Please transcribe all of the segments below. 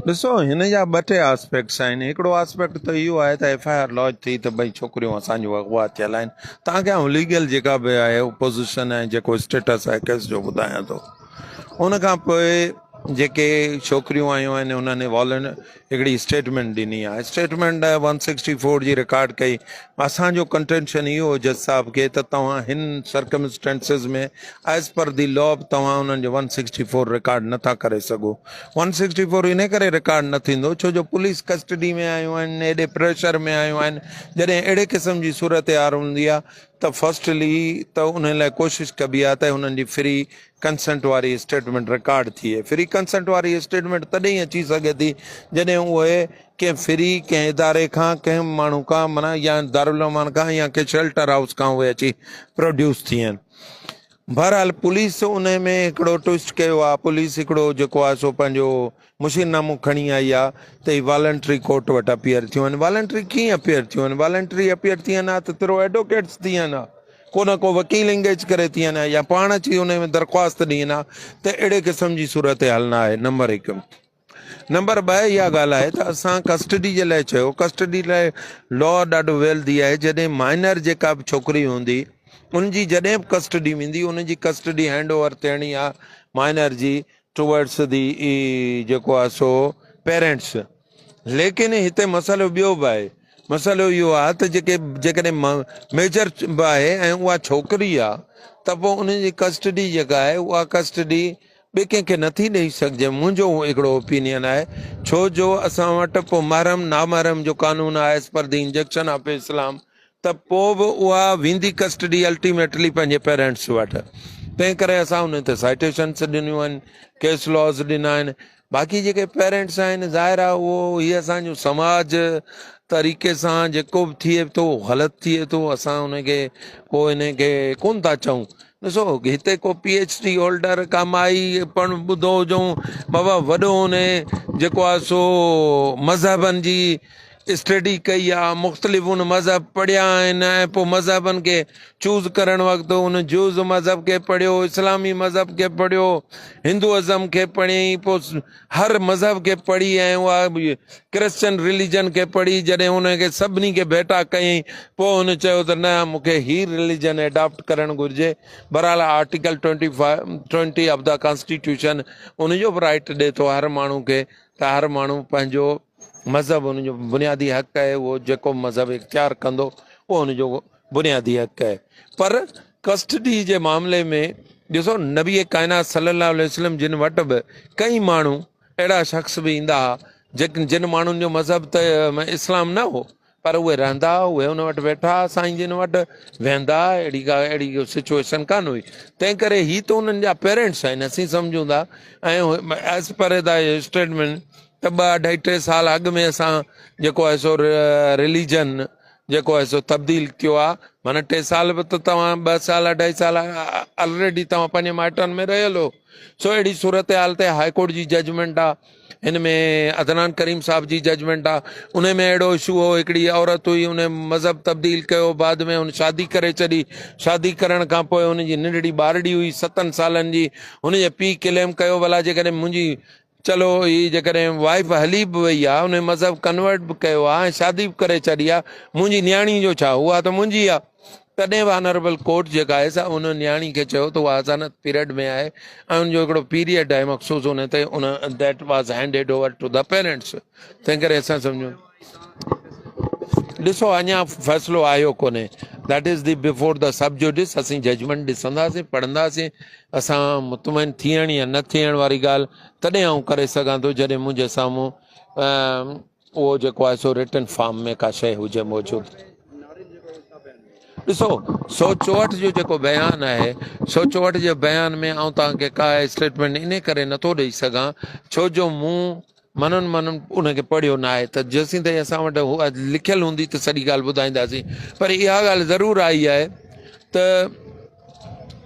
ڏسو هن جا ٻه ٽي آسپيڪٽس آهن هڪڙو آسپيڪٽ ته اهو آهي ته ايف I R لاج ٿي ته ڀئي ڇوڪريون اسان جون اغوا ٿيل آهن توهان کي آئون ليگل جيڪا به آهي اپوزيشن ۽ جيڪو اسٽيٽس آهي ڪيس جو ٻڌايان ٿو ان کان پوء جيڪي ڇوڪريون آيون آهن انهن والن هڪڙي اسٽيٽمينٽ ڏني آهي اسٽيٽمينٽ ون سڪسٽي فور جي رڪارڊ ڪئي اسان جو ڪنٽينشن اهو هو جج صاحب کي ته توهان هن سرڪمسٽينسز ۾ ايز پر the لا به توهان انهن جو ون سڪسٽي فور رڪارڊ نٿا ڪري سگهو ون سڪسٽي فور ان ڪري رڪارڊ نه ٿيندو ڇو جو پوليس ڪسٽڊي ۾ آيون آهن ايڏي پريشر ۾ آيون آهن جڏهن اهڙي قسم جي صورتحال هوندي آهي ته فرسٽلي ته انهن لاء ڪوشش ڪبي آهي ته انهن جي فري ڪنسنٽ واري اسٽيٽمينٽ رڪارڊ ٿئي. فري ڪنسنٽ واري اسٽيٽمينٽ تڏهن ئي اچي سگهي ٿي جڏهن اهي ڪنهن فري ڪنهن اداري کان ڪنهن ماڻهو کان معنيٰ يا دارالامان کان يا ڪنهن شيلٽر هائوس کان اهي اچي پروڊيوس ٿين. بهرحال پوليس ان ۾ هڪڙو ٽوئسٽ ڪيو آهي پوليس هڪڙو جيڪو آهي سو پنهنجو مشير نامو کڻي آئي آهي ته هي والنٽري ڪورٽ وٽ اپيئر ٿيون آهن والنٽري ڪيئن اپيئر ٿيون آهن والنٽري اپيئر ٿين ها ته ٿرو ايڊوڪيٽس ٿين ها ڪو نه ڪو وڪيل انگيج ڪري ٿين ها يا پاڻ اچي ان ۾ درخواست ڏين ها ته اهڙي قسم جي صورتحال نه آهي نمبر هڪ نمبر ٻه اها ڳالهه آهي ته اسان ڪسٽڊي جي لاء چيو ڪسٽڊي لاء لا ڏاڍو ويلدي آهي جڏهن مائنر جيڪا به ڇوڪري هوندي ان جي جڏهن به ڪسٽڊي ويندي ان جي ڪسٽڊي هينڊ اوور ٿيڻي آهي مائنر جي ٽوورڊس the جيڪو آهي سو پيرنٽس ليڪن هتي مسئلو ٻيو به آهي مسئلو اهو آهي ته جيڪي جيڪڏهن ميجر به آهي ۽ اها ڇوڪري آهي ته پوء ان جي ڪسٽڊي جيڪا آهي اها ڪسٽڊي ٻئي ڪنهن کي نٿي ڏئي سگهجي منهنجو هڪڙو اوپينين آهي ڇو جو اسان وٽ پوء محرم نامحرم جو قانون آهي as per the injunction of Islam ته پوء به اها ويندي ڪسٽڊي الٽيميٽلي پنهنجي پيرنٽس وٽ تنهن ڪري اسان انهن تي سائٽيشنس ڏنيون آهن ڪيس لاز ڏنا آهن باقي جيڪي پيرنٽس آهن ظاهر آهي اهو هي اسان جو سماج طريقي سان جيڪو به ٿئي ٿو غلط ٿئي ٿو اسان ان کي ڪو ان کي ڪون ٿا چئون ڏسو هتي ڪو پي ايڇ ڊي هولڊر ڪا مائي پڻ ٻڌو هجون بابا وڏو ان جيڪو آهي سو مذهبن جي اسٽڊي ڪئي آ مختلف ان مذهب پڙهيا آهن ۽ پوء مذهبن کي چوز ڪرڻ وقت ان جوز مذهب کي پڙهيو اسلامي مذهب کي پڙهيو هندو ازم کي پڙهيائين پوء هر مذهب کي پڙهي ۽ اها ڪرسچن رليجن کي پڙهي جڏهن ان کي سڀني کي ڀيٽا ڪيائين پوء هن چيو ته نه مون کي هي رليجن اڊاپٽ ڪرڻ گهرجي بهرحال article twenty five twenty of the constitution ان جو به رائٽ ڏي ٿو هر ماڻهو کي ته هر ماڻهو پنهنجو مذهب ان جو بنيادي حق آهي اهو جيڪو مذهب اختيار ڪندو اهو ان جو بنيادي حق آهي پر ڪسٽڊي جي معاملي ۾ ڏسو نبي ڪائنات صلي الله عليه وسلم جن وٽ به ڪئي ماڻهو اهڙا شخص به ايندا هئا جيڪي جن ماڻهن جو مذهب ته اسلام نه هو پر اهي رهندا اهي ان وٽ ويٺا سائين جن وٽ ويهندا اهڙي ڪا اهڙي سچويشن ڪانه هئي تنهن ڪري هي ته انهن جا پيرنٽس آهن اسين سمجهون ٿا ۽ ايز پر the statement ته ٻه اڍائي ٽي سال اڳ ۾ اسان جيڪو آهي سو رليجن جيڪو آهي سو تبديل ٿيو آهي معنی ٽي سال به ته توهان ٻه سال اڍائي سال الريڊي توهان پنهنجي مائٽن ۾ رهيل هو سو اهڙي صورتحال تي هاء ڪورٽ جي ججمينٽ آهي هن ۾ عدنان ڪريم صاحب جي ججمينٽ آ ان ۾ اهڙو اشو هو هڪڙي عورت هئي ان مذهب تبديل ڪيو بعد ۾ هن شادي ڪري ڇڏي شادي ڪرڻ کان پوء هن جي ننڍڙي ٻارڙي هئي ستن سالن جي هن جي پيء ڪليم ڪيو ڀلا جيڪڏهن منهنجي چلو هي جيڪڏهن وائيف هلي به وئي آ ان مذهب ڪنورٽ به ڪيو آ ۽ شادي به ڪري ڇڏي آ منهنجي نياڻي جو ڇا اها ته منهنجي آ تڏهن به آنربل ڪورٽ جيڪا آهي سا ان نياڻي کي چيو ته اها حضانت پيريڊ ۾ آهي ۽ ان جو هڪڙو پيريڊ آهي مخصوص ان تي ان that was handed over to the parents تنهن ڪري اسان سمجهون ڏسو اڃا فيصلو آيو ڪونهي that is the before the sub judice اسين ججمنٽ ڏسنداسين پڙهنداسين اسان مطمئن ٿيڻ يا نه ٿيڻ واري ڳالهه تڏهن آئون ڪري سگهان ٿو جڏهن منهنجي سامهون اهو جيڪو آهي سو رٽن فارم ۾ ڪا شيء هجي موجود. ڏسو 164 جو جيڪو بيان آهي 164 جي بيان ۾ آئون توهان کي ڪا اسٽيٽمينٽ انهي ڪري نٿو ڏئي سگهان ڇو جو مون منن منن ان کي پڙهيو نه آهي ته جيسين تائين اسان وٽ لکيل هوندي ته سڄي ڳالهه ٻڌائينداسين پر اها ڳالهه ضرور آئي آهي ته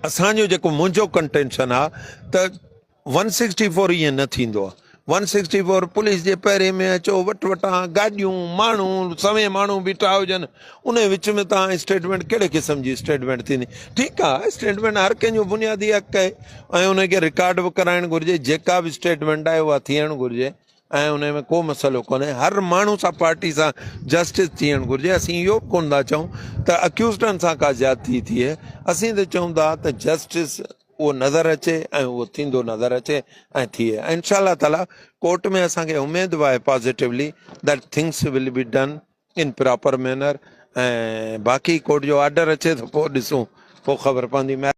اسان جو جيڪو منهنجو ڪنٽينشن آهي ته ون سڪسٽي فور ائين نه ٿيندو آ ون سڪسٽي فور پوليس جي پهري ۾ اچو وٽ وٽان گاڏيون ماڻهو سوين ماڻهو بيٺا هجن ان وچ ۾ تان اسٽيٽمينٽ ڪهڙي قسم جي اسٽيٽمينٽ ٿيندي ٺيڪ آ اسٽيٽمينٽ هر ڪنهن جو بنيادي حق آهي ۽ ان کي رڪارڊ به ڪرائڻ گهرجي جيڪا به اسٽيٽمينٽ آهي اها ٿيڻ گهرجي. ۽ ان ۾ ڪو مسئلو ڪونهي هر ماڻهو سان پارٽي سان جسٽس ٿيڻ گهرجي اسين اهو به ڪونه ٿا چئون ته اڪيوزڊن سان ڪا زيادتي ٿئي اسين ته چئون ٿا ته جسٽس اهو نظر اچي ۽ اهو ٿيندو نظر اچي ۽ ٿئي ۽ انشاء الله تعالي ڪورٽ ۾ اسان کي اميد به آهي positively that things will be done in proper manner ۽ باقي ڪورٽ جو آرڊر اچي ته پوء ڏسون پوء خبر پوندي.